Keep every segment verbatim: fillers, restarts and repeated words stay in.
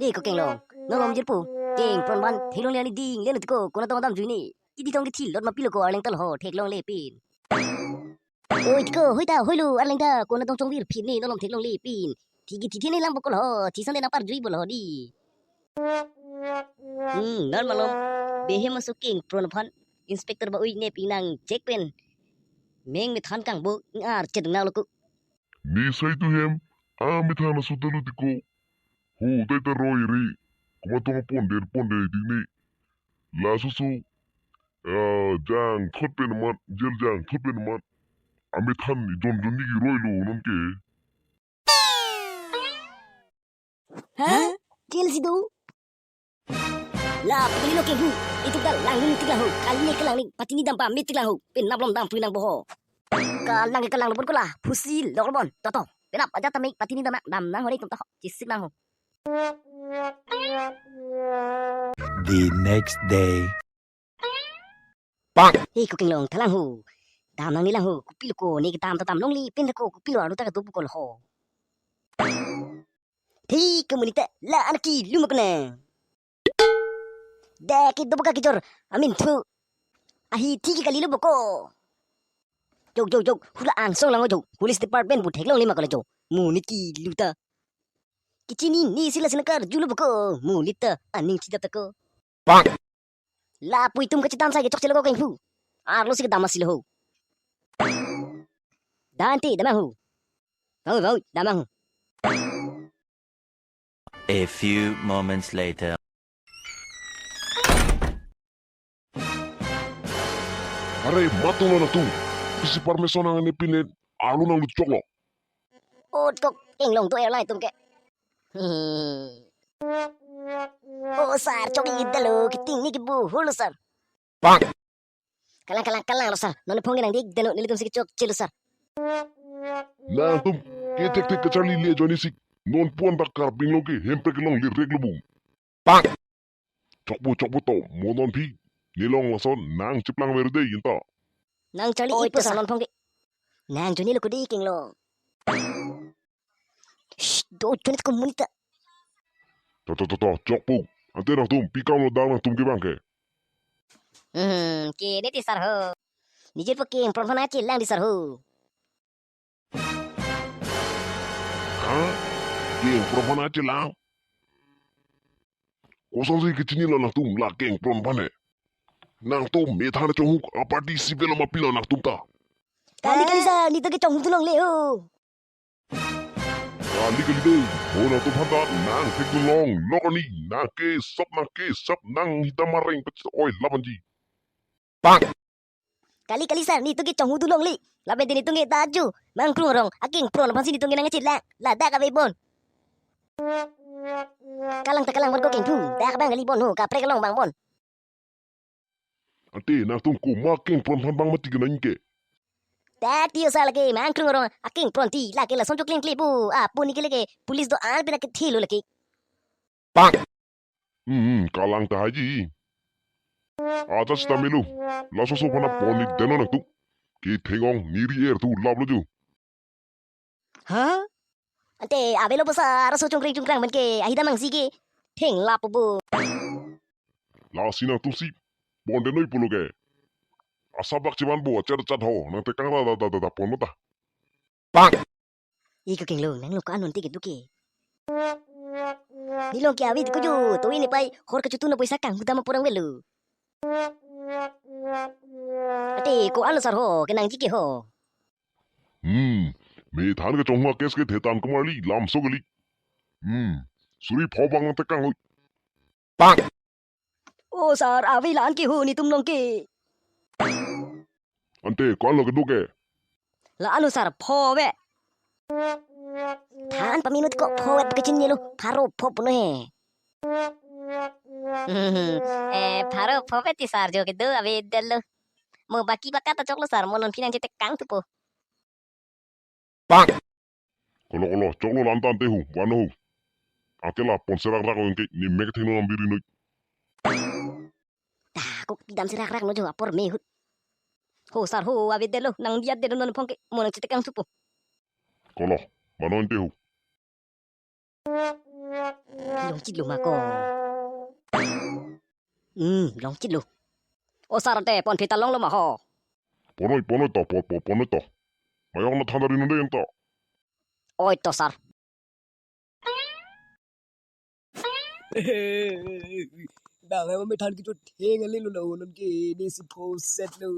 Eko Kenglong, non malom jirpo. Kengpron aphan theklongle ani ding, le nutko, konatong damjui ne. Kidi tong kithilot ma pilo ko Arleng ta lo ho, theklongle pin. Oi tiko, hoi ta, hoilo Arleng ta, konatong chongvir phin ne, non malom theklongle pin. Thiki thithe ne lang bokol ho, thisan de nang parjui bol ho di. Hmm, non malom, behem aso Kengpron aphan, Inspector ba-ui ne pin nang check pen. Meng methan kangbo, ngar chet nang lo ko. Ne sai tu hem, a methan aso ta lo tiko. Ho, dai ta roi ri. Komatong ponder ponder tik ne. Laso so. Ah, jangthot pen amat, jel jangthot pen amat. Amethan ijon jon ni kiroi lo non ke. Ha? Jel si do? La, pulilo Kengphu. Itum ta langdun tik lang ho. Kali ne kelang ne, patini dam pame tik lang ho. Pen nap malom dam pui nang bo ho. Kelang ke kelang lo bon ko la. Phusi lok lo bon. Toto. Penap ajat ta me patini dam nang, dam nang ho ne itum ta ho. Chisik nang ho. The next day. Eko Kenglong, tha lang ho. Dam nangne lang ho. Kopilo ko ne kedam ta dam longle pin ko, kopilo arlo ta kedo bokol ho. Thik ke monit ta la anak ke luma kena. Dak ke dobo ka kejor. Amin thu. Ahi thik ke kali lo bo ko. Jok, jok, jok. Hula angsong lang ho jok. Police department pu theklongle ma ko la jok. Monit ke luta. Kechini ne si la si nang karju lo bo ko. Monit ta aning chidap ta ko. Lapu itum kachedam sai ke chokche lo ko Kengphu. Arlo si kedam asi lo ho. Dante, dam nang ho. Vau, vau, dam nang ho. A few moments later. Are, matung lo nangtum. Isi permission nang ne pin le, arlo nang lut chok lo. Ot kok Kenglong to airline atum ke. Oh sir, chok ik dalo, kiting ni kibu hulu sir. Kalang, kalang, kalang lo sir. Non phone ke nang dik dalo, nelitum si chokche lo sir. Nangtum ke thekthek kacharli le joni sik. Non pon ta Karbi Anglong ke Hemprek along le rek lo bu. Chokpo, chokpo to, mo non phi. Nelong lason nang chiplang ver de yin to. Nang charli oi, ipo ta sir, non phone ke. Nang joni lo ko di Kenglong. Shh, do joni ko monit ta. To, to, to, to, chokpo. Ante nangtum, pi kam lo dang nangtum ke bang ke. Hmm, ke ne ti sir ho. Nijir po Kengpron aphan chelang di sir ho. Ha? Kengpron aphan chelang? Kosonsi kechini lo nangtum la Kengpron aphan he. Nangtum methan chonghuk a-party si velo ma pilo nangtum ta. Kali kali sir, netum ke chonghuk tu longle ho. Kali kali dei, ho nangtum aphan ta nang thekdun long, lok ani, nang ke sop, nang ke sop, nang hita mareng pet oi labanji. Kali kali sir, netum ke chonghuk tu longle. Lapen netum ke ta aju. Mangkrung arong, a-Kengpron aphan si netum ke nang chelang. Ladak ave bon. Kalang ta kalang bon ko Kengphu. Dak bang kali bon ho, kaprek along bang bon. Ante nangtum komat Kengpron aphan bang mati ke nang ke. Dak ti o sir lake, Mangkrung arong, a-Kengpron ti, lake lason chokling kle bu. Apo ni ke lake, police do-an pina ke thilo lake. Hmm, hmm, kalang tahai ji. Aja sita melu. Laso so aphan pon ni deno nangtum. Kethengong neri er tu lap lo ju. Ha? Ante avelo bo sir, laso chungkreng chungkrang man ke, ahi damang si ke. Theng lap bo. Lasi nangtum si. Pon deno ipulo ke. Asabak chiman bo, cher chat ho, nang tekang ra da da da da pon ta. Eko Kenglong, nang lo ko-an non te kedo ke. Nelong ke ave ko jo, to ini pai, hor kachotun poisa kanghu dam apor ang velo. Ante ko-an lo sir ho, kenangji ke ho. Hmm, methan kechonghuk a-case ke thetan kumar li, lamso kali. Hmm, suri pho bang nang tekang lo. O sir, ave la-an ke ho netum along ke. Ante, ko-an lo kedo ke? La-an lo sir, pho ave. Than pamenut ko pho ave pu kechinilo, pharo pho puno he. Eh, pharo pho ave ti sir jo kedo avedetlo. Mo baki baka ta choklo sir, mo non phi nang chetekang thupo. Kolo, kolo, choklo la-an ta ante ho, vano ho. Ante la pon serak rak lo ke, ne mek thengno nang biri noi. Ta, kok pidam serak rak no jo apor me ahut. Ho sir ho, avedetlo, nang diat det non phone ke, mo nang chetekang thupo. Kolo, vano ante ho. Longchit lo ma ko. Hmm, longchit lo. O sir, ante ponphe ta longlo ma ho. Ponoi, ponoi to, po, po, ponoi to. Mayong na thandari nunde ento. Oi to sir. Bang, hai, methan kecho theng ale lo, lo, non ke, ne si phoset lo.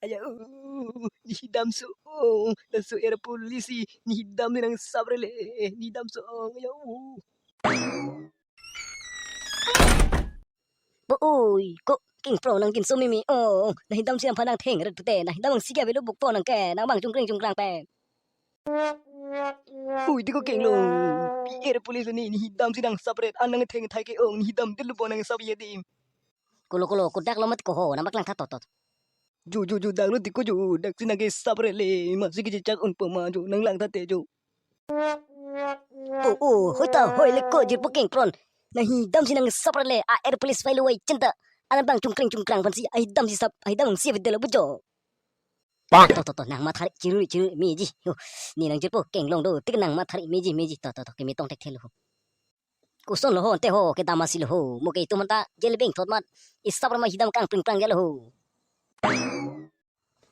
Aya, uh, ne hidam so-ong, laso air police si, ne hidam ne nang saprele, ne hidam so-ong, aya, uh. Bo oi, ko kengpro nang kinso mimi, oh, na hidam si nangphan nang thengret pute, na hidam angsi ke avelo bukpo nang ke, nang bang chungkreng chungkrang pen. Ui, dei ko kenglong. Pi air police ni, ne hidam si nang sapret, an nang theng thai ke-ong, ne hidam delu bo nang sap ye dim. Kolo, kolo, ko dak lo mat ko ho, nang bak langtha to to. Jo, jo, jo, dak lo dei ko jo, dak si nang ke saprele, masi kechechak unpo ma jo, nang langtha te jo. Oh, oh, hoi ta, hoi le ko jirpo kengpron. Na hidam si nang saprele, a air police file wai chinta. An bang chungkreng chungkrang pensi, a hidam si sap, a hidam si avedetlo bo jo. Bang. To, to, to, nang mathari chiru, chiru, meji. Yo, ne nang jirpo kenglong do, tik nang mathari meji, meji. To, to, to, keme tong thekthelo. Koson lo ho, ante ho, kedam asi lo ho. Mo ke itum anta, jel beng thot mat. Isap rama hidam kangpring prang jalo ho.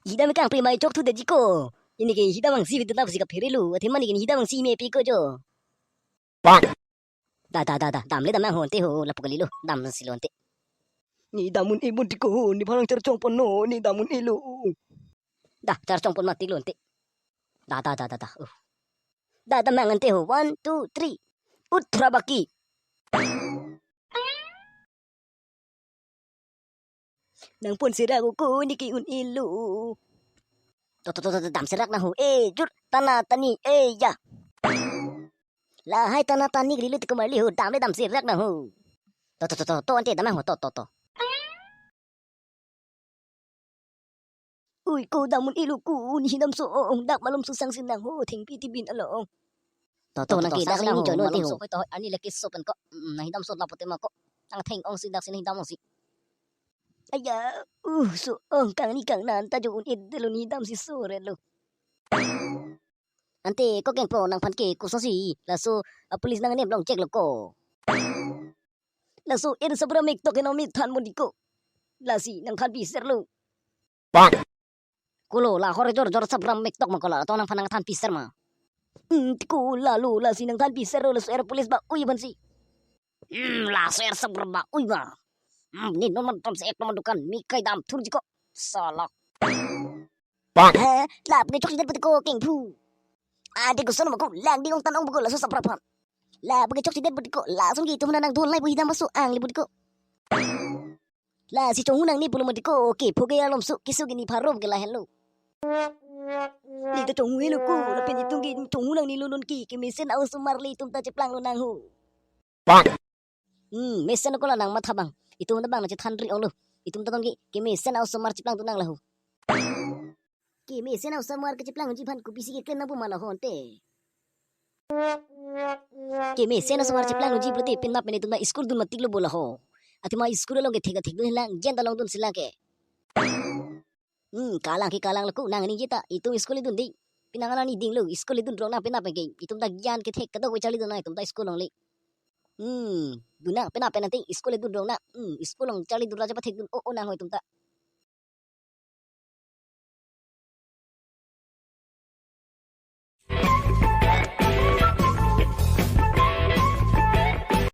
Hidam kangpring mai chok thu de ji ko. Ini ke hidam angsi avedetlo si kaphere lo. Athe mane ke hidam angsi mepi ko jo. Bang. Da, da, da, da, damle dam nang ho ante ho, lapu kali lo, dam si lo ante. Ne dam un-e bon dei ko, nephan nang charchong pon non, ne dam un-e lo. Da, charchong pon mati lo ante. Da, da, da, da, da, uh. Da, dam nang ante ho, one, two, three. Utra baki. Nang pon serak ko, ne ke un-e lo. To, to, to, to, dam serak nang ho. Eh, jur, tana, tani, eh, ya. Lahai tana, tani, grilu, tiko marli ho, damle dam serak nang ho. To, to, to, to, to, ante dam nang ho, to, to, to. Ui, ko dam un-e lo ko, ne hidam so-ong, dak malom susang si nang ho, thengpi tibin along. To, to, to, nang to, ke sang dak nang ni ho, choi non malom te ho. So, hoi to, hoi, ani lake so pen ko, mm, na hidam so lapu te ma ko. Nang theng-ong si dak si na hidam ong si. Aya, uh, so-ong kangni kangnan ta jo un-edetlo ne hidam si soretlo. Ante ko kengpro nangphan ke koson si, laso a police nang nem long chek lo ko. Laso air sapra mek tok heno mi than mon dei ko. Lasi nangthan piser lo. Bang. Kolo la hor jor jor sapra mek tok ma kolo, to nangphan nangthan piser ma. Hmm, dei ko lalo lasi nangthan piser lo, laso air police ba ui ban si. Hmm, laso air sapra ba ui ba. Hmm, ne non man tom se ek nomor dukan, mi kai dam thur ji ko. Sala. Bang. Eh, lapu ke chokchedet pute ko kengphu. Ante koson ma ko lang ding ong tan ong ba ko laso sapra aphan. Lapu ke chokchedet pute ko lason ke itum nang don lai pu hidam paso ang le pute ko. Lasi chonghu nangne pulo ma dei ko, kepho ke alom su, keso ke ne pharom ke lahenlo. Ne ta chonghu helo ko, lapen itum ke chonghu nangne lo non ke, kemesen a-osomar le itum ta cheplang lo nang ho. Bang. Hmm, mesen ko la nang matha bang. Itum ta bang nangchethan ri ong lo. Itum ta tong ke, kemesen a-osomar cheplang tu nang la ho. Kemesen a-osomar kecheplang ji aphan kopisi keklemnang pu ma la ho ante. Kemesen a-osomar cheplang ji pulote penap pen itum ta school dun matik lo bo la ho. Athema school along ke thek thek dun lang, jen ta long dun si lang ke. Hmm, kalang ke kalang lo ko nang ningje ta, itum school dun dei. Penang ana ne ding lo, school dun rong nang penap pen ke. Itum ta gyan kethek kadokave charli dun nang itum ta school along le. Hmm, dun nang penap pen ante school dun rong nang. Hmm, school along charli dun ra chepathek dun o o nang ho itum ta.